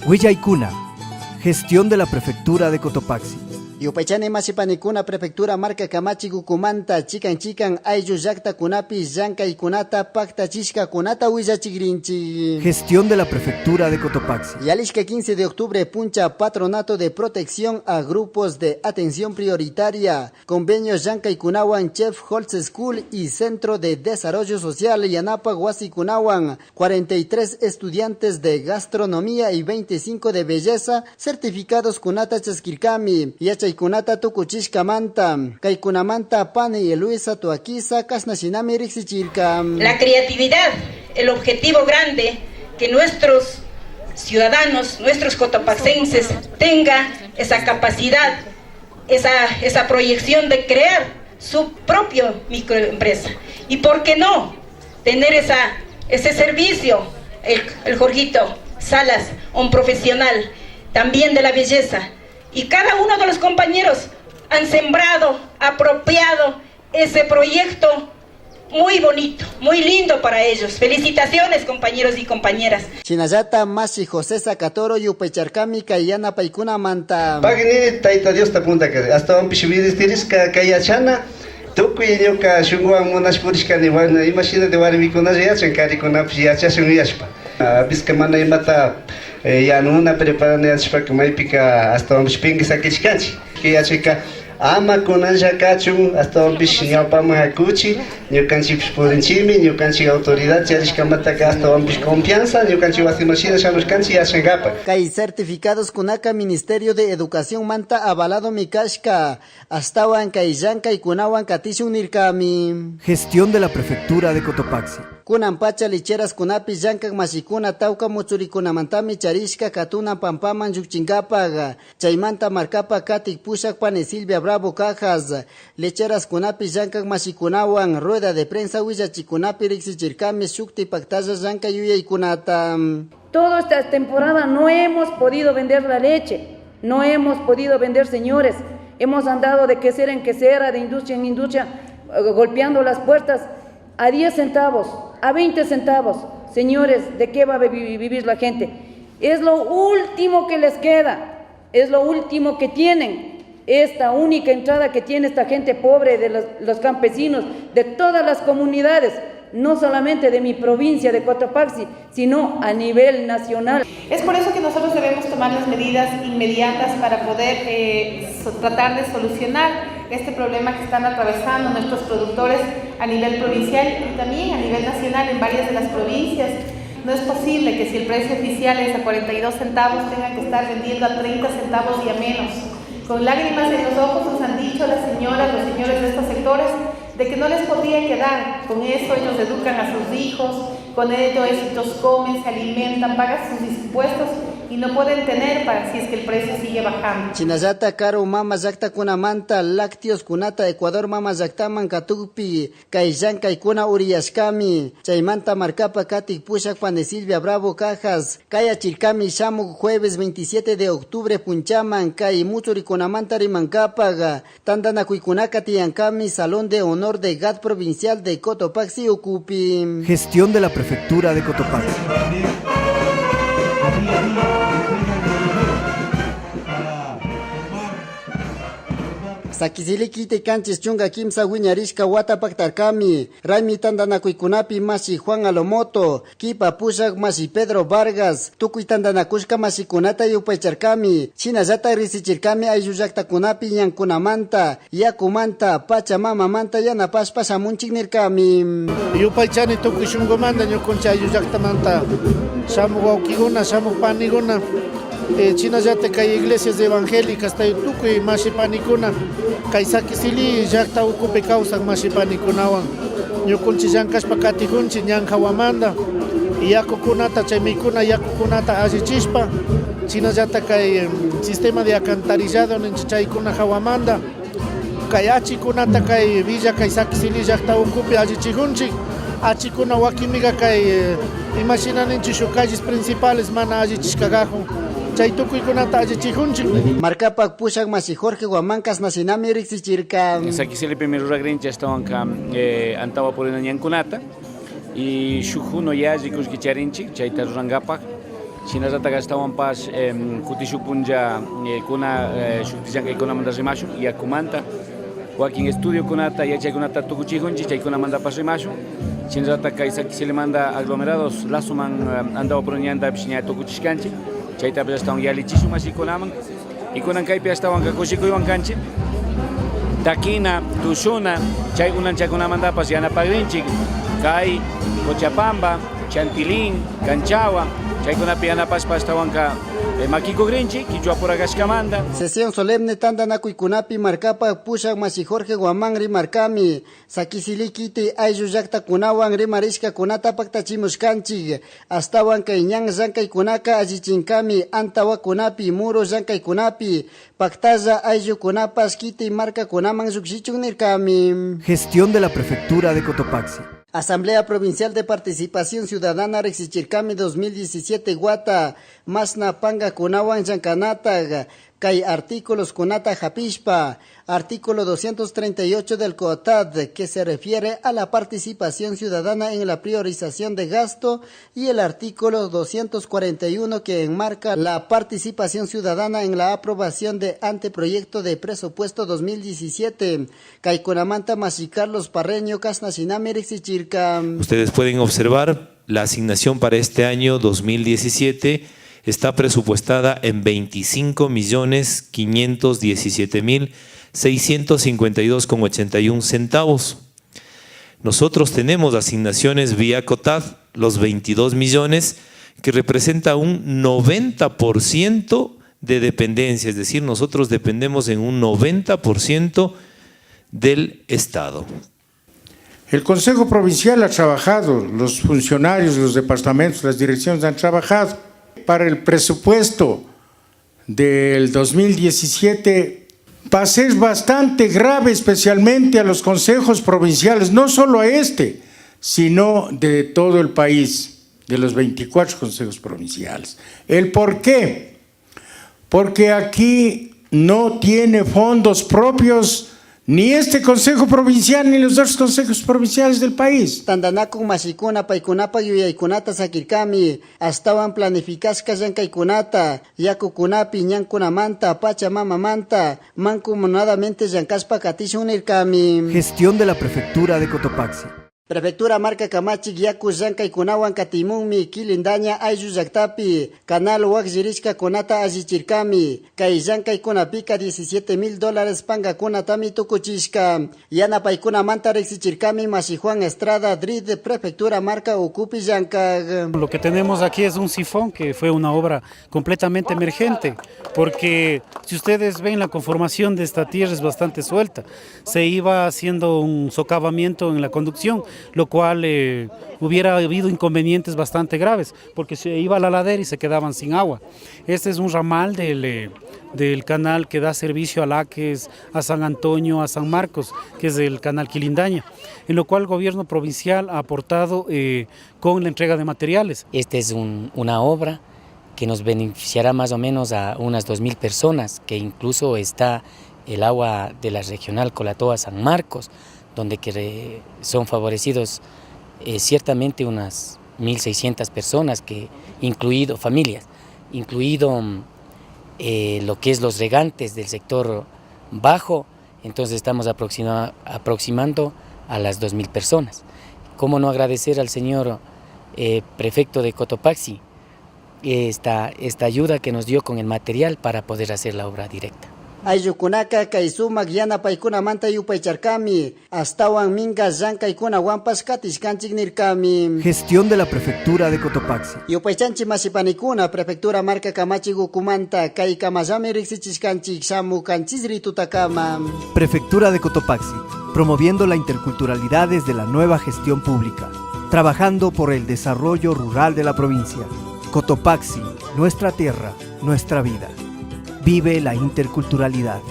Huillaykuna, Gestión de la Prefectura de Cotopaxi. Yupaychani mashipanikuna prefectura marka kamachik ukumanta chikan chikan ayllu llaktakunapi llankaykunata paktachishkakunata willachikrinchik. Gestión de la Prefectura de Cotopaxi. Yalishka 15 de octubre puncha Patronato de Protección a Grupos de Atención Prioritaria, convenio llankaykunawan Chef Holtz School y Centro de Desarrollo Social Yanapak Wasikunawan, 43 estudiantes de gastronomía y 25 de belleza certificados kunata chaskirkami, yachaykunata tukuchishkamanta, kaykunamanta pani y Luisa Tuaquiza kashnashinami riksichirka. La creatividad, el objetivo grande que nuestros ciudadanos, nuestros cotopaxenses tengan esa capacidad, esa, esa proyección de crear su propia microempresa. Y por qué no tener esa, ese servicio, el, el Jorgito Salas, un profesional también de la belleza. Y cada uno de los compañeros han sembrado, apropiado ese proyecto muy bonito, muy lindo para ellos. Felicitaciones compañeros y compañeras. Shinallata mashi José Zacatoro yupaycharkami kay yanapaykunamanta. Pagui Tayta Diosta puntaka ashtawanpish ministerishka kay yachana tukuy ñuka shunkuwan munash purishkani bueno imashinata warmikunalla yachan karikunapish yachashun yuyashpa Apiska mana imata yanuna preparana yachashpaka maypika ashtawanpish pinka sakishkanchik kay yachayka ama kunanlla kachun ashtawanpish ñawpaman hakuchi ñukanchikpish pudinchikmi ñukanchik autoridad charishkamantaka ashtawanpish confianza ñukanchik wasiman shina shamushkanchik yachankapak. Kay certificados kunaka Ministerio de Educación manta avaladomi kashka, ashtawan kay llankaykunawan katishun nirkami. Gestión de la Prefectura de Cotopaxi. Kunan pacha lecheras kunapi llankak mashikuna tawka mutsurikunamantami charishka katuna pampaman llukchinkapak, chaymanta markapa katik pushak pani Silvia Bravo Cajas, lecheras kunapi llankak mashikunawan rueda de prensa willachikunapi riksichirkami shukti paktalla llankay yuyaykunata. Toda esta temporada no hemos podido vender la leche, no hemos podido vender, señores. Hemos andado de quesera en quesera, de industria en industria, golpeando las puertas a 10 centavos, a 20 centavos. Señores, ¿de qué va a vivir la gente? Es lo último que les queda, es lo último que tienen. Esta única entrada que tiene esta gente pobre, de los, los campesinos, de todas las comunidades, no solamente de mi provincia de Cotopaxi, sino a nivel nacional. Es por eso que nosotros debemos tomar las medidas inmediatas para poder eh, so, tratar de solucionar este problema que están atravesando nuestros productores a nivel provincial y también a nivel nacional en varias de las provincias. No es posible que si el precio oficial es a 42 centavos tengan que estar vendiendo a 30 centavos y a menos. Con lágrimas en los ojos nos han dicho las señoras, los señores de estos sectores, de que no les podría quedar. Con eso ellos educan a sus hijos, con ello ellos comen, se alimentan, pagan sus impuestos y no pueden tener para si es que el precio sigue bajando. Shinallata karu mama llaktakunamanta lácteos kunata Ecuador mama llaktaman katukpi kay llankaykuna uriyashkami chaymanta markapa katik pushak pani Silvia Bravo Cajas kayachirkami shamuk jueves 27 de octubre punchaman kay mutsurikunamanta rimankapak tantanakuykunaka tiyankami Salón de Honor de GAD Provincial de Cotopaxi ukupi. Gestión de la Prefectura de Cotopaxi. Saquisilí kiti kanchis chunka kimsa wiñarishka wata paktarkami, raymi tantanakuykunapi mashi Juan Alomoto, kipa pushak mashi Pedro Vargas, tukuy tantanakushka mashikunata yupaycharkami, shinallata risichirkami ayllu llaktakunapi ñankunamanta, yakumanta, pachamamamanta yanapashpa shamunchik nirkami. Yupaychani tukuy shunkumanta ñukunchik ayllu llaktamanta shamuk wawkikuna, shamuk panikuna, eh, shinallata kay iglesias evangélicas tukuy mashi panikuna, kay Saquisilí llakta ukupi kawsak mashi panikunawan ñukunchik llankashpa katijunchik ñan hawamanta yakukunata chay mikuna yakukunata allichishpa shinallata kay sistema de alcantarillado ninchik chaykuna hawamanta kay achikunata kay villa kay Saquisilí llakta ukupi allichijunchik achikuna wakinpiqa kay imashina ninchik shuk calles principales mana allichishka kajun chay tukuykunata allichijunchik. Markapak pushak mashi Jorge Huamancas nashinami riksichirka. Saquisilipimi ruragrinchik ashtawanka antawa purina ñankunata. Y shuk hunu yalli kullki charinchik chayta rurankapak. Shinallatak ashtawanpash kuti shuk punlla kuna shukti llankaykunamanta rimashun yakumanta, wakin estudiokunata yachaykunata tukuchijunchik chaykunamantapash rimashun. Shinallatak kay Saquisilimanta aglomerados Lazoman Andahuapuro ñantapish ña tukuchishkanchik, chaytapish ashtawan yallichishun mashikunaman. Y kunan kaypi ashtawanka kushikuywan kanchik, takina, tushuna, chay unanchakunamantapash yanapakrinchik, kay Cochapamba, Chantilín, Canchagua, chaykunapi yanapashpa ashtawanka makikukrinchik Quichuapura kashkamanta. Sesión solemne tantanakuykunapi markapak pushak mashi Jorge Guamán rimarkami, Saquisilí kiti ayllu llaktakunawan rimarishkakunata paktachimushkanchik, ashtawan kay ñan llankaykunaka allichinkami antawakunapi muro llankaykunapi paktalla ayllukunapash kiti markakunaman llukshichun nirkami. Gestión de la Prefectura de Cotopaxi. Asamblea Provincial de Participación Ciudadana riksichirkami 2017 wata mashna pankakunawan llankanata kay artículos kunata hapishpa, artículo 238 del COTAD, que se refiere a la participación ciudadana en la priorización de gasto, y el artículo 241 que enmarca la participación ciudadana en la aprobación de anteproyecto de presupuesto 2017. Kaykunamanta mashi Carlos Parreño, kashna shinami riksichirka. Ustedes pueden observar la asignación para este año 2017 está presupuestada en 25.517.652,81 centavos. Nosotros tenemos asignaciones vía COTAD, los 22 millones, que representa un 90% de dependencia, es decir, nosotros dependemos en un 90% del Estado. El Consejo Provincial ha trabajado, los funcionarios, los departamentos, las direcciones han trabajado para el presupuesto del 2017. Va a ser bastante grave, especialmente a los consejos provinciales, no solo a este, sino de todo el país, de los 24 consejos provinciales. ¿El por qué? Porque aquí no tiene fondos propios ni este Consejo Provincial ni los otros consejos provinciales del país. Tantanakuk mashikuna paykunapak yuyaykunata sakirkami, ashtawan planificashka llankaykunata, yakukunapi ñankunamanta, pachamamamanta, mancomunadamente llankashpa katishun nirkami. Gestión de la Prefectura de Cotopaxi. Prefectura marka kamachik yaku llankaykunawan katimunmi Quilindaña ayllu llaktapi canal wakllirishkakunata allichirkami kay llankaykunapika 17.000 dólares pankakunatami tukuchishka yanapaykunamanta riksichirkami mashi Juan Estrada Drid Prefectura marka ukupi llankak. Lo que tenemos aquí es un sifón que fue una obra completamente emergente, porque si ustedes ven la conformación de esta tierra es bastante suelta, se iba haciendo un socavamiento en la conducción, lo cual hubiera habido inconvenientes bastante graves, porque se iba a la ladera y se quedaban sin agua. Este es un ramal del canal que da servicio a Laques, a San Antonio, a San Marcos, que es el canal Quilindaña, en lo cual el gobierno provincial ha aportado con la entrega de materiales. Esta es una obra que nos beneficiará más o menos a unas 2.000 personas, que incluso está el agua de la regional Colatoa San Marcos, donde que son favorecidos ciertamente unas 1.600 personas, que incluido familias, incluido lo que es los regantes del sector bajo, entonces estamos aproximando a las 2.000 personas. ¿Cómo no agradecer al señor prefecto de Cotopaxi esta ayuda que nos dio con el material para poder hacer la obra directa? Ayllukunaka kay sumak yanapaykunamanta yupaycharkami, ashtawan minka llankaykunawanpash katishkanchik nirkami. Gestión de la Prefectura de Cotopaxi. Yupaychanchik mashipanikuna, Prefectura marka kamachik ukumanta, kay kamallami riksichishkanchik shamukanchis ritutakama. Prefectura de Cotopaxi, promoviendo la interculturalidad desde la nueva gestión pública, trabajando por el desarrollo rural de la provincia. Cotopaxi, nuestra tierra, nuestra vida. Vive la interculturalidad.